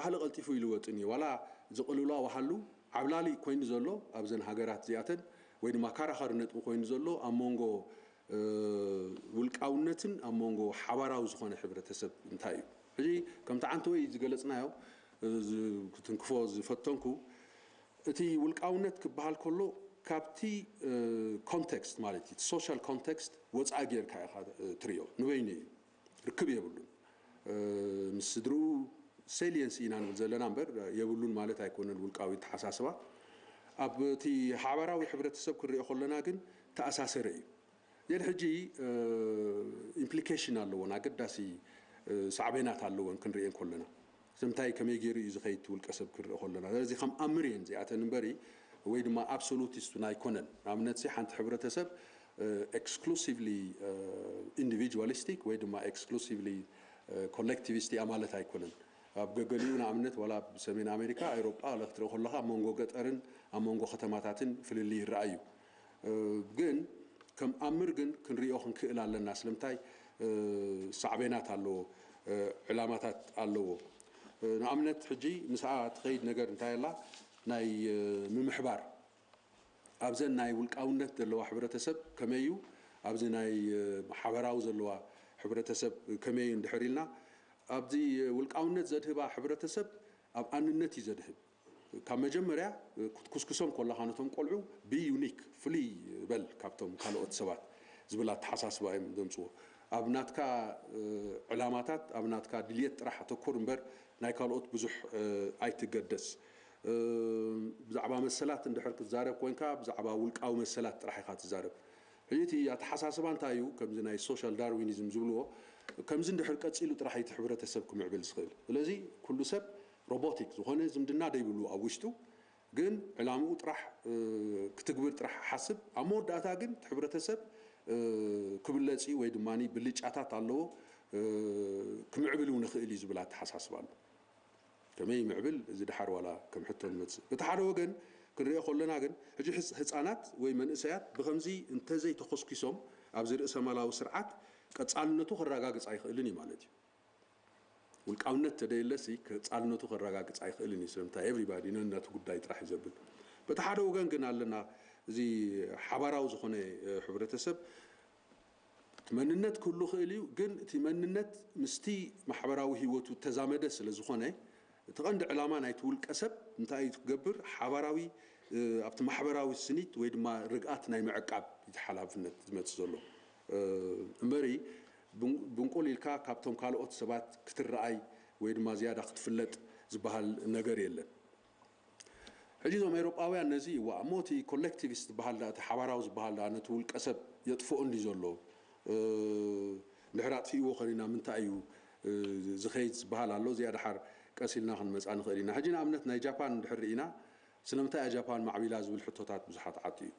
ካልእ ቀልጢፉ ይልወጥን እዩ። ዋላ ዝቕልውላው ሃሉ ዓብላሊ ኮይኑ ዘሎ ኣብዘን ሃገራት እዚኣተን ወይ ድማ ካራኻሪ ነጥቢ ኮይኑ ዘሎ ኣብ መንጎ ውልቃውነትን ኣብ መንጎ ሓባራዊ ዝኾነ ሕብረተሰብ እንታይ እዩ? ሕጂ ከምቲ ዓንተወይ ዝገለጽናዮ ክትንክፎ ዝፈተንኩ እቲ ውልቃውነት ክበሃል ከሎ ካብቲ ኮንቴክስት ማለት እዩ social context ወፃኢ ጌርካ ኢኻ ትሪኦ። ንበይኑ እዩ ርክብ የብሉን። ምስ ስድርኡ ሴሊየንስ ኢና ንብል ዘለና እምበር የብሉን ማለት ኣይኮነን። ውልቃዊ ተሓሳስባ ኣብቲ ሓበራዊ ሕብረተሰብ ክንሪኦ ከለና ግን ተኣሳሰረ እዩ። የን ሕጂ ኢምፕሊኬሽን ኣለዎን ኣገዳሲ ሳዕቤናት ኣለዎን ክንሪኤን ከለና ስለምንታይ ከመይ ገይሩ እዩ ዝኸይድ ውልቀ ሰብ ክንርኢ ከለና ስለዚ ከም ኣምር እየን እዚኣተን እምበሪ ወይ ድማ ኣብሶሉቲስት ኣይኮነን። ንኣብነት ሓንቲ ሕብረተሰብ ኤክስክሉሲቭሊ ኢንዲቪጁዋሊስቲክ ወይ ድማ ኤክስክሉሲቭሊ ኮሌክቲቪስት እያ ማለት ኣይኮነን። ኣብ ገገሊኡ ንኣብነት ዋላ ኣብ ሰሜን ኣሜሪካ፣ ኤውሮጳ ክትርኢ ከለኻ ኣብ መንጎ ገጠርን ኣብ መንጎ ከተማታትን ፍልልይ ይረኣይ እዩ። ግን ከም ኣምር ግን ክንሪኦ ክንክእል ኣለና። ስለምንታይ ሳዕቤናት ኣለዎ፣ ዕላማታት ኣለዎ። ንኣብነት ሕጂ ምስኣ ትኸይድ ነገር እንታይ ኣላ ናይ ምምሕባር ኣብዘን ናይ ውልቃውነት ዘለዋ ሕብረተሰብ ከመይ እዩ፣ ኣብዚ ናይ ሓበራዊ ዘለዋ ሕብረተሰብ ከመይ እዩ እንድሕር ኢልና ኣብዚ ውልቃውነት ዘድህባ ሕብረተሰብ ኣብ ኣንነት እዩ ዘድህብ። ካብ መጀመርያ ክትኩስኩሶም ከለኻ ነቶም ቆልዑ be unique ፍልይ በል ካብቶም ካልኦት ሰባት ዝብል ኣተሓሳስባ እዮም ዘምፅዎ። ኣብ ናትካ ዕላማታት ኣብ ናትካ ድልየት ጥራሕ ኣተኩር እምበር ናይ ካልኦት ብዙሕ ኣይትገደስ። ብዛዕባ መሰላት እንድሕር ክትዛረብ ኮይንካ ብዛዕባ ውልቃዊ መሰላት ጥራሕ ኢኻ ትዛረብ። ሕጂ እቲ ኣተሓሳስባ እንታይ እዩ? ከምዚ ናይ ሶሻል ዳርዊኒዝም ዝብልዎ ከምዚ እንድሕር ቀፂሉ ጥራሕ እዩ እቲ ሕብረተሰብ ክምዕብል ዝኽእል። ስለዚ ኩሉ ሰብ ሮቦቲክ ዝኾነ ዝምድና ደይብሉ ኣብ ውሽጡ ግን ዕላምኡ ጥራሕ ክትግብር ጥራሕ ሓስብ ኣብ መወዳእታ ግን እቲ ሕብረተሰብ ክብለፅ እዩ ወይ ድማ ብልጫታት ኣለዎ ክምዕብል እውን ይኽእል እዩ ዝብል ኣተሓሳስባ ኣሎ። ከመይ ይምዕብል እዚ ድሓር ዋላ ከም ሕቶ ንመፅእ። በቲ ሓደ ወገን ክንሪኦ ከለና ግን ሕጂ ህፃናት ወይ መንእሰያት ብኸምዚ እንተዘይተኾስኪሶም ኣብዚ ርእሰ ማላዊ ስርዓት ቀፃልነቱ ከረጋግፅ ኣይኽእልን እዩ ማለት እዩ። ውልቃውነት ተደየለሲ ቀፃልነቱ ከረጋግፅ ኣይኽእልን እዩ። ስለምንታይ everybody ነነቱ ጉዳይ ጥራሕ እዩ ዘብል። በቲ ሓደ ወገን ግን ኣለና እዚ ሓባራዊ ዝኾነ ሕብረተሰብ መንነት ክህሉ ክእል እዩ፣ ግን እቲ መንነት ምስቲ ማሕበራዊ ህይወቱ ተዛመደ ስለ ዝኾነ እቲ ቀንዲ ዕላማ ናይቲ ውልቀ ሰብ እንታይ እዩ ክገብር ሓባራዊ ኣብቲ ማሕበራዊ ስኒት ወይ ድማ ርግኣት ናይ ምዕቃብ እቲ ሓላፍነት ዝመፅእ ዘሎ እምበሪ ብንቁል ኢልካ ካብቶም ካልኦት ሰባት ክትረኣይ ወይ ድማ ዝያዳ ክትፍለጥ ዝበሃል ነገር የለን። ሕጂ እዞም ኤውሮጳውያን ነዚ ይዋ እሞ እቲ ኮሌክቲቪስት ዝበሃል ዳ እቲ ሓባራዊ ዝበሃል ዳ ነቲ ውልቀ ሰብ የጥፍኦ እንዲ ዘሎ እንድሕር ኣጥፊእዎ ኸኒና ምንታይ እዩ ዝኸይድ ዝበሃል ኣሎ። እዚኣ ድሓር ቀስ ኢልና ክንመፃ ንኽእል ኢና። ሕጂ ንኣብነት ናይ ጃፓን እንድሕር ርኢና ስለምንታይ እያ ጃፓን ማዕቢላ ዝብል ሕቶታት ብዙሓት ዓጡ እዩ።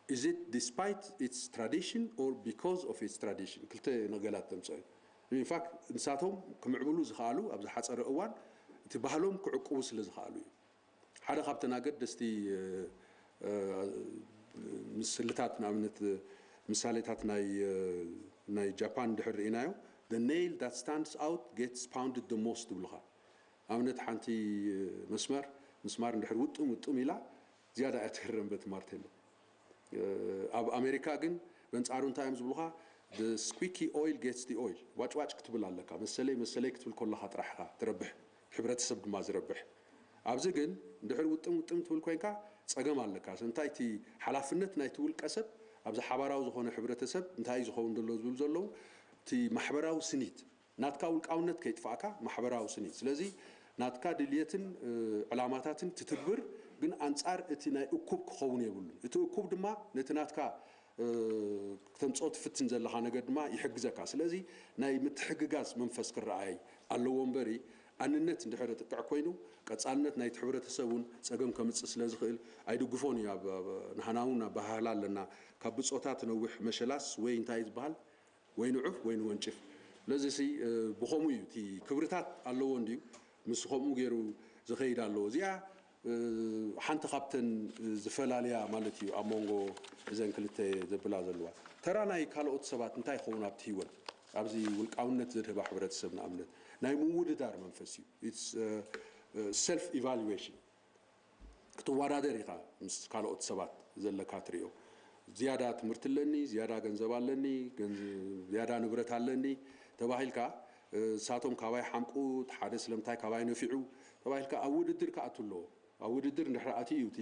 Is it despite its tradition or because of its tradition? ክልተ ነገላት ተምፅኦ እዩ። ኢንፋክት ንሳቶም ክምዕብሉ ዝኸኣሉ ኣብ ዝሓፀረ እዋን እቲ ባህሎም ክዕቅቡ ስለ ዝኸኣሉ እዩ። ሓደ ካብተን ኣገደስቲ ምስልታት ንኣብነት ምሳሌታት ናይ ጃፓን እንድሕር ርኢናዮ the nail that stands out gets pounded the most ይብሉኻ። ኣብነት ሓንቲ መስመር ምስማር እንድሕር ውጥም ውጥም ኢላ ዝያዳ እያ ትህረም በቲ ማርቴሎ። ኣብ ኣሜሪካ ግን በንፃሩ እንታይ እዮም ዝብሉኻ? The squeaky oil gets the oil። ዋጭዋጭ ክትብል ኣለካ። መሰለይ መሰለይ ክትብል ከለኻ ጥራሕ ኢኻ ትረብሕ፣ ሕብረተሰብ ድማ ዝረብሕ። ኣብዚ ግን እንድሕር ውጥም ውጥም ትብል ኮይንካ ፀገም ኣለካ። እንታይ እቲ ሓላፍነት ናይቲ ውልቀ ሰብ ኣብዚ ሓባራዊ ዝኾነ ሕብረተሰብ እንታይ እዩ ዝኸውን ዘሎ ዝብል ዘለዉ እቲ ማሕበራዊ ስኒት ናትካ ውልቃውነት ከይጥፋእካ ማሕበራዊ ስኒት። ስለዚ ናትካ ድልየትን ዕላማታትን ትትግብር፣ ግን ኣንፃር እቲ ናይ እኩብ ክኸውን የብሉን። እቲ እኩብ ድማ ነቲ ናትካ ክተምፅኦ ትፍትን ዘለኻ ነገር ድማ ይሕግዘካ። ስለዚ ናይ ምትሕግጋዝ መንፈስ ክረኣይ ኣለዎ እምበሪ ኣንነት እንድሕር ጥቅዕ ኮይኑ ቀፃልነት ናይቲ ሕብረተሰብ እውን ፀገም ከምፅእ ስለ ዝኽእል ኣይድግፎን እዩ። ንሃና እውን ኣበሃህላ ኣለና። ካብ ብፆታ ትነውሕ መሸላስ ወይ እንታይ ዝበሃል ወይ ንዑፍ ወይ ንወንጭፍ። ስለዚ ሲ ብኸምኡ እዩ እቲ ክብርታት ኣለዎ እንድዩ ምስ ከምኡ ገይሩ ዝኸይድ ኣለዎ። እዚኣ ሓንቲ ካብተን ዝፈላልያ ማለት እዩ ኣብ መንጎ እዘን ክልተ ዘብላ ዘለዋ። ተራ ናይ ካልኦት ሰባት እንታይ ይኸውን ኣብቲ ህይወት? ኣብዚ ውልቃውነት ዘድህባ ሕብረተሰብ ንኣብነት ናይ ምውድዳር መንፈስ እዩ። It's self evaluation። ክትወዳደር ኢኻ ምስ ካልኦት ሰባት ዘለካ ትሪኦ። ዝያዳ ትምህርቲ ኣለኒ፣ ዝያዳ ገንዘብ ኣለኒ፣ ዝያዳ ንብረት ኣለኒ ተባሂልካ፣ እሳቶም ካባይ ሓምቁ፣ ሓደ ስለምንታይ ካባይ ነፊዑ ተባሂልካ ኣብ ውድድር ክኣቱ ኣለዎ። ኣብ ውድድር እንድሕር ኣትዩ እዩ እቲ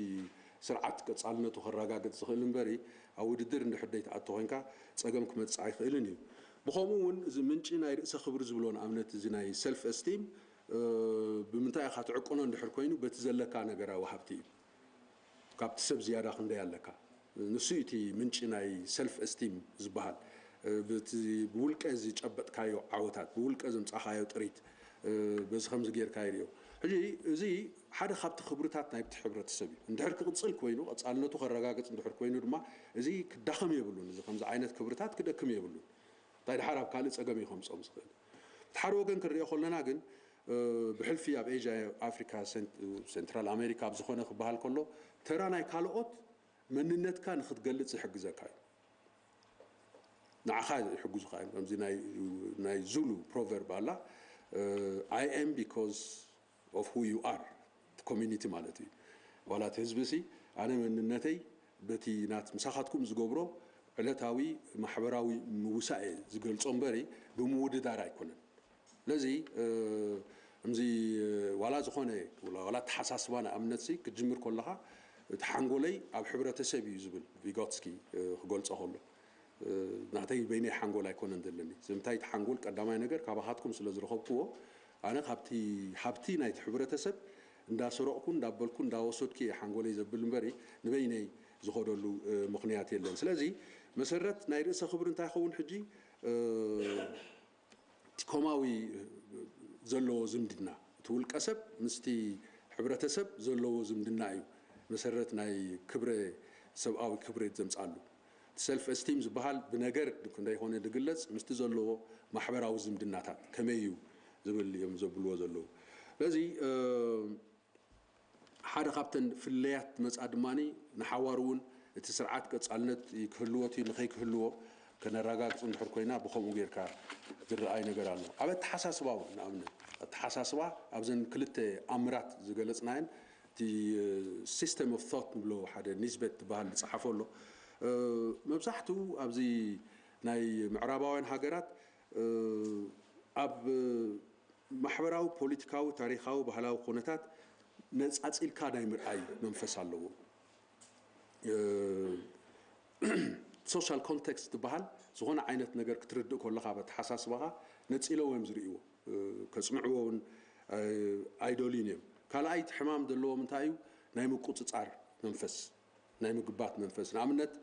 ስርዓት ቀጻልነቱ ከረጋግጽ ዝኽእል እምበሪ፣ ኣብ ውድድር እንድሕር ደይትኣቱ ኮይንካ ጸገም ክመጽእ ኣይኽእልን እዩ። ብኸምኡ እውን እዚ ምንጪ ናይ ርእሰ ክብሪ ዝብሎ ንኣብነት እዚ ናይ ሰልፍ እስቲም ብምንታይ ኢኻ ትዕቅኖ እንድሕር ኮይኑ በቲ ዘለካ ነገራዊ ሃብቲ እዩ። ካብቲ ሰብ ዝያዳ ክንደይ ኣለካ? ንሱ እቲ ምንጪ ናይ ሰልፍ እስቲም ዝበሃል። ብውልቀ ዝጨበጥካዮ ዓወታት፣ ብውልቀ ዘምፃኻዮ ጥሪት፣ በዚ ከምዚ ጌርካ ይርዮ። ሕጂ እዚ ሓደ ካብቲ ክብርታት ናይቲ ሕብረተሰብ እዩ። እንድሕር ክቕፅል ኮይኑ፣ ቀፃልነቱ ከረጋግፅ እንድሕር ኮይኑ ድማ እዚ ክዳኸም የብሉን። እዚ ከምዚ ዓይነት ክብርታት ክደክም የብሉን። እንታይ ደሓር ኣብ ካልእ ጸገም እዩ ከምጾም ዝኽእል። እቲ ሓደ ወገን ክንሪኦ ከለና ግን ብሕልፊ ኣብ ኤዥያ፣ ኣፍሪካ፣ ሴንትራል ኣሜሪካ ኣብ ዝኾነ ክበሃል ከሎ ተራ ናይ ካልኦት መንነትካ ንክትገልጽ ዝሕግዘካ እዩ። ንዓኻ ይሕግዙኻ እዮም። ከምዚ ናይ ዙሉ ፕሮቨርብ ኣላ፣ I am because of who you are፣ እቲ ኮሚኒቲ ማለት እዩ። ዋላ እቲ ህዝቢ ሲ ኣነ መንነተይ በቲ ናት ምሳኻትኩም ዝገብሮ ዕለታዊ ማሕበራዊ ምውሳእ እየ ዝገልጾ እምበሪ ብምውድዳር ኣይኮነን። ስለዚ እምዚ ዋላ ዝኾነ ዋላ ኣተሓሳስባ ንኣብነት ሲ ክትጅምር ከለኻ እቲ ሓንጎለይ ኣብ ሕብረተሰብ እዩ ዝብል ቪጎትስኪ ክገልጾ ከሎ ናተይ በይነይ ሓንጎል ኣይኮነን ዘለኒ። ስለምንታይ እቲ ሓንጎል ቀዳማይ ነገር ካባኻትኩም ስለ ዝረኸብክዎ ኣነ ካብቲ ሃብቲ ናይቲ ሕብረተሰብ እንዳሰረቕኩ እንዳበልኩ እንዳወሰድኩ እየ ሓንጎለይ ዘብል እምበሪ ንበይነይ ዝኸደሉ ምኽንያት የለን። ስለዚ መሰረት ናይ ርእሰ ክብሪ እንታይ ይኸውን ሕጂ እቲ ኮማዊ ዘለዎ ዝምድና እቲ ውልቀ ሰብ ምስቲ ሕብረተሰብ ዘለዎ ዝምድና እዩ መሰረት ናይ ክብረ ሰብኣዊ ክብረት ዘምፃሉ። እቲ ሰልፍ እስቲም ዝበሃል ብነገር ክንደይ ኮነ ዝግለፅ ምስቲ ዘለዎ ማሕበራዊ ዝምድናታት ከመይ እዩ ዝብል እዮም ዘብልዎ ዘለዉ። ስለዚ ሓደ ካብተን ፍለያት መፃ ድማ ንሓዋሩ እውን እቲ ስርዓት ቀፃልነት ክህልዎ እቲ ንኸይክህልዎ ከነረጋግፅ እንድሕር ኮይና ብከምኡ ጌርካ ዝረኣይ ነገር ኣሎ። ኣብ ኣተሓሳስባ እውን ንኣብነት ኣተሓሳስባ ኣብዘን ክልተ ኣምራት ዝገለፅናየን እቲ system of thought ንብሎ ሓደ ኒስበት ትበሃል ዝፀሓፎ ኣሎ። መብዛሕትኡ ኣብዚ ናይ ምዕራባውያን ሃገራት ኣብ ማሕበራዊ፣ ፖለቲካዊ፣ ታሪኻዊ፣ ባህላዊ ኩነታት ነፃፂልካ ናይ ምርኣይ መንፈስ ኣለዎ። ሶሻል ኮንቴክስት ዝበሃል ዝኾነ ዓይነት ነገር ክትርድእ ከለኻ በተሓሳስባኻ ነፂለዎ እዮም ዝርእይዎ። ከፅንዕዎ እውን ኣይደልዩን እዮም። ካልኣይ እቲ ሕማም ዘለዎም እንታይ እዩ? ናይ ምቁፅፃር መንፈስ፣ ናይ ምግባት መንፈስ። ንኣብነት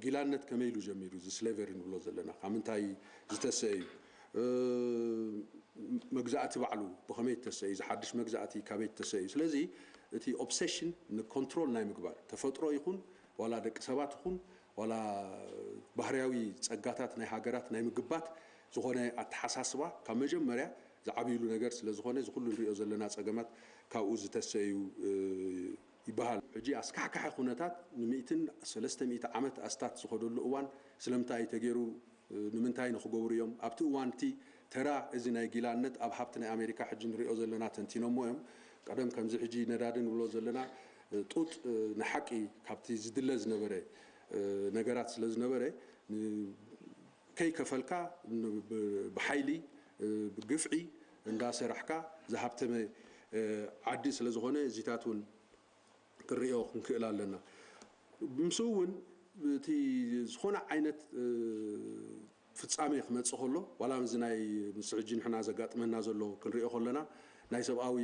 ጊላነት ከመይ ኢሉ ጀሚሩ? እዚ ስሌቨሪ ንብሎ ዘለና ካብ ምንታይ ዝተሰ እዩ? መግዛእቲ ባዕሉ ብኸመይ ተሰ እዩ? ዝሓድሽ መግዛእቲ ካበይ ተሰ እዩ? ስለዚ እቲ ኦብሴሽን ንኮንትሮል ናይ ምግባር ተፈጥሮ ይኹን ዋላ ደቂ ሰባት ይኹን ዋላ ባህርያዊ ጸጋታት ናይ ሃገራት ናይ ምግባት ዝኾነ ኣተሓሳስባ ካብ መጀመርያ ዝዓብይሉ ነገር ስለ ዝኾነ እዚ ኩሉ ንሪኦ ዘለና ጸገማት ካብኡ ዝተሰ እዩ ይበሃል። ሕጂ ኣስካሕካሒ ኩነታት ንሚእትን ሰለስተ ሚእቲ ዓመት ኣስታት ዝኸደሉ እዋን ስለምንታይ እዩ ተገይሩ? ንምንታይ ንኽገብሩ እዮም? ኣብቲ እዋን እቲ ተራ እዚ ናይ ጊላነት ኣብ ሃብቲ ናይ ኣሜሪካ ሕጂ ንሪኦ ዘለና ተንቲኖሞ እዮም። ቀደም ከምዚ ሕጂ ነዳዲ ንብሎ ዘለና ጡጥ ንሓቂ ካብቲ ዝድለ ዝነበረ ነገራት ስለ ዝነበረ ከይከፈልካ ብሓይሊ ብግፍዒ እንዳሰራሕካ ዝሃብተመ ዓዲ ስለ ዝኾነ እዚታት እውን ክንሪኦ ክንክእል ኣለና። ምስኡ እውን እቲ ዝኾነ ዓይነት ፍጻሜ ክመፅእ ከሎ ዋላ እዚ ናይ ምስ ሕጂ ንሕና ዘጋጥመና ዘሎ ክንሪኦ ከለና ናይ ሰብኣዊ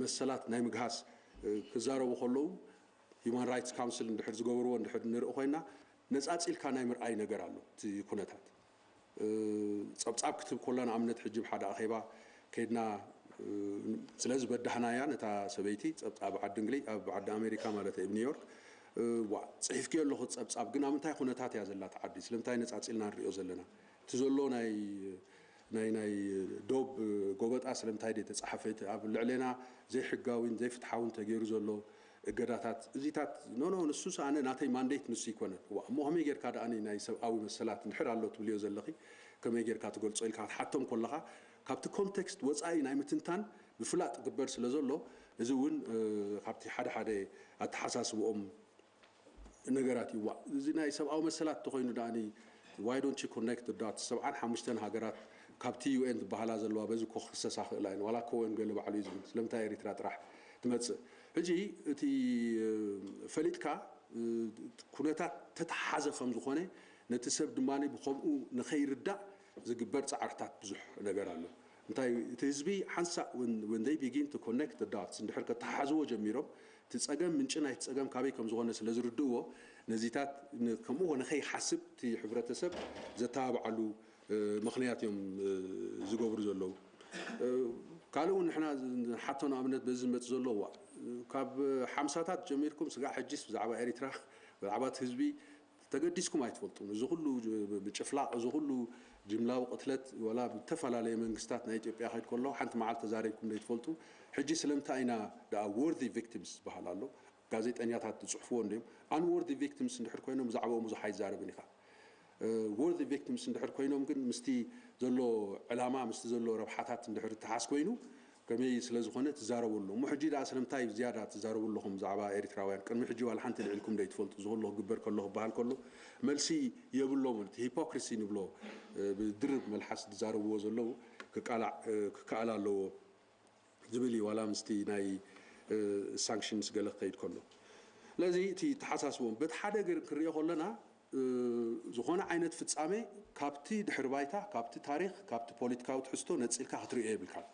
መሰላት ናይ ምግሃስ ክዛረቡ ከለዉ ሂማን ራይትስ ካውንስል እንድሕር ዝገብርዎ እንድሕር ንርኢ ኮይና ነፃፂልካ ናይ ምርኣይ ነገር ኣሎ እቲ ኩነታት። ጸብጻብ ክትብ ኮላ ንኣብነት ሕጂ ብሓደ ኣኼባ ከይድና ስለዚ በዳህናያ ነታ ሰበይቲ ጸብጻብ ዓዲ እንግሊ ኣብ ዓዲ ኣሜሪካ ማለት ኣብ ኒውዮርክ ዋ ጽሒፍክዮ ኣለኹ ጸብጻብ ግን ኣብ ምንታይ ኩነታት እያ ዘላ ዓዲ ስለምንታይ ነጻጺልና ንሪኦ ዘለና እቲ ዘሎ ናይ ናይ ናይ ዶብ ጎበጣ ስለምንታይ ደ ተጻሓፈ እቲ ኣብ ልዕሌና ዘይሕጋዊን ዘይፍትሓውን ተገይሩ ዘሎ እገዳታት እዚታት ኖ ኖ ንሱ ሰኣነ ናተይ ማንዴት ንሱ ይኮነን። እሞ ከመይ ጌርካ ደኣ ናይ ሰብኣዊ መሰላት እንድሕር ኣሎ ትብልዮ ዘለኺ ከመይ ጌርካ ትገልጾ ኢልካ ክትሓቶም ከለኻ ካብቲ ኮንቴክስት ወፃኢ ናይ ምትንታን ብፍላጥ ግበር ስለ ዘሎ እዚ እውን ካብቲ ሓደ ሓደ ኣተሓሳስብኦም ነገራት ይዋእ እዚ ናይ ሰብኣዊ መሰላት ተኮይኑ ደኣ why don't you connect the dots ሰብዓን ሓሙሽተን ሃገራት ካብቲ ዩ ኤን ዝበሃላ ዘለዋ በዚ ኮ ክሰሳ ክእላ እየን ዋላ ኮወን ገለ ባዕሉ እዩ ዝብል ስለምንታይ ኤሪትራ ጥራሕ ትመፅእ ሕጂ እቲ ፈሊጥካ ኩነታት ተተሓዘ ከም ዝኾነ ነቲ ሰብ ድማ ብከምኡ ንኸይርዳእ ዝግበር ፃዕርታት ብዙሕ ነገር ኣሎ እንታይ እቲ ህዝቢ ሓንሳእ when they begin to connect the dots እንድሕር ከተሓሓዝዎ ጀሚሮም እቲ ጸገም ምንጪ ናይቲ ጸገም ካበይ ከም ዝኾነ ስለ ዝርድእዎ ነዚታት ከምኡ ንኸይሓስብ እቲ ሕብረተሰብ ዘተባብዓሉ ምኽንያት እዮም ዝገብሩ ዘለዉ። ካልእ እውን ንሕና ንሓቶ ንኣብነት በዚ ዝመጽእ ዘሎ እዋ ካብ ሓምሳታት ጀሚርኩም ስጋዕ ሕጂስ ብዛዕባ ኤሪትራ ብዛዕባ እቲ ህዝቢ ተገዲስኩም ኣይትፈልጡን። እዚ ኩሉ ምጭፍላቕ፣ እዚ ኩሉ ጅምላዊ ቅትለት ዋላ ብተፈላለየ መንግስታት ናይ ኢትዮጵያ ክኸይድ ከሎ ሓንቲ መዓልቲ ተዛሪብኩም ዘይትፈልጡ። ሕጂ ስለምንታይ ኢና ደኣ worthy victims ዝበሃል ኣሎ። ጋዜጠኛታት ዝጽሕፍዎ እንድዮም። Unworthy victims እንድሕር ኮይኖም ብዛዕባኦም ብዙሕ ኣይዛረብን ኢኻ። Worthy victims እንድሕር ኮይኖም ግን ምስቲ ዘሎ ዕላማ ምስቲ ዘሎ ረብሓታት እንድሕር እተሓዝ ኮይኑ ከመይ ስለ ዝኾነ ትዛረቡ ኣሎ እሞ ሕጂ ደኣ ስለምንታይ ዝያዳ ትዛረቡ ኣለኹም ብዛዕባ ኤሪትራውያን ቅድሚ ሕጂ ዋላ ሓንቲ ልዒልኩም ዶ ይትፈልጡ እዚ ኩሉ ክግበር ከሎ ክበሃል ከሎ መልሲ የብሎምን እቲ ሂፖክሪሲ ንብሎ ብድርብ መልሓስ ዝዛረብዎ ዘለዉ ክቃላዕ ክከኣል ኣለዎ ዝብል እዩ ዋላ ምስቲ ናይ ሳንክሽንስ ገለ ክኸይድ ከሎ ስለዚ እቲ ተሓሳስቦም በቲ ሓደ ገር ክንሪኦ ከለና ዝኾነ ዓይነት ፍጻሜ ካብቲ ድሕሪ ባይታ ካብቲ ታሪኽ ካብቲ ፖለቲካዊ ትሕዝቶ ነጺልካ ክትሪኦ የብልካን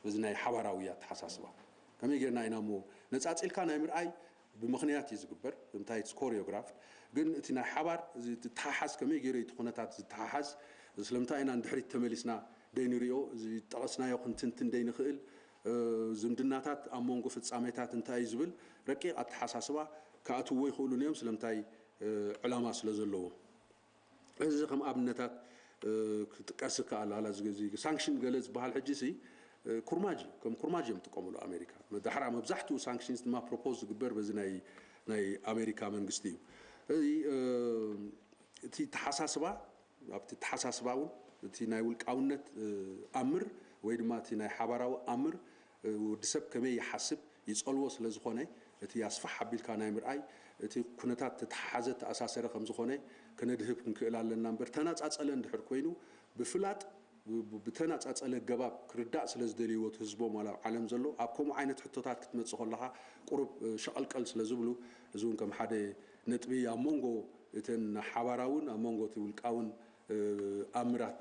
እዚ ናይ ሓባራዊ ኣተሓሳስባ ከመይ ጌርና ኢና እሞ ነጻጺልካ ናይ ምርኣይ ብምኽንያት እዩ ዝግበር እንታይ it's choreographed ግን እቲ ናይ ሓባር ዝተሓሓዝ ከመይ ገይሩ እቲ ኩነታት ዝተሓሓዝ ስለምንታይ ኢና ንድሕሪት ተመሊስና ደይንሪኦ ዝጠቐስናዮ ክንትንትን ደይንኽእል ዝምድናታት ኣብ መንጎ ፍጻሜታት እንታይ እዩ ዝብል ረቂቕ ኣተሓሳስባ ክኣትውዎ ይኽእሉን እዮም ስለምንታይ ዕላማ ስለ ዘለዎ እዚ ከም ኣብነታት ክጥቀስ ይከኣል ኣላ ሳንክሽን ገለ ዝበሃል ሕጂ ሲ ኩርማጅ ከም ኩርማጅ እዮም ጥቀምሉ ኣሜሪካ ዳሕራ መብዛሕትኡ ሳንክሽንስ ድማ ፕሮፖዝ ዝግበር በዚ ናይ ኣሜሪካ መንግስቲ እዩ እዚ እቲ ተሓሳስባ ኣብቲ ተሓሳስባ እውን እቲ ናይ ውልቃውነት ኣምር ወይ ድማ እቲ ናይ ሓባራዊ ኣምር ወዲ ሰብ ከመይ ይሓስብ ይፀልዎ ስለ ዝኾነ እቲ ኣስፋሕ ኣቢልካ ናይ ምርኣይ እቲ ኩነታት ተተሓሓዘ ተኣሳሰረ ከም ዝኾነ ከነድህብ ክንክእል ኣለና እምበር ተናፃፀለ እንድሕር ኮይኑ ብፍላጥ ብተናፃፀለ ኣገባብ ክርዳእ ስለ ዝደልይዎ እቲ ህዝቦም ዋላ ኣብ ዓለም ዘሎ ኣብ ከምኡ ዓይነት ሕቶታት ክትመፅእ ከለኻ ቁሩብ ሸቐልቀል ስለ ዝብሉ እዚ እውን ከም ሓደ ነጥቢ ኣብ መንጎ እተን ሓባራውን ኣብ መንጎ እቲ ውልቃውን ኣምራት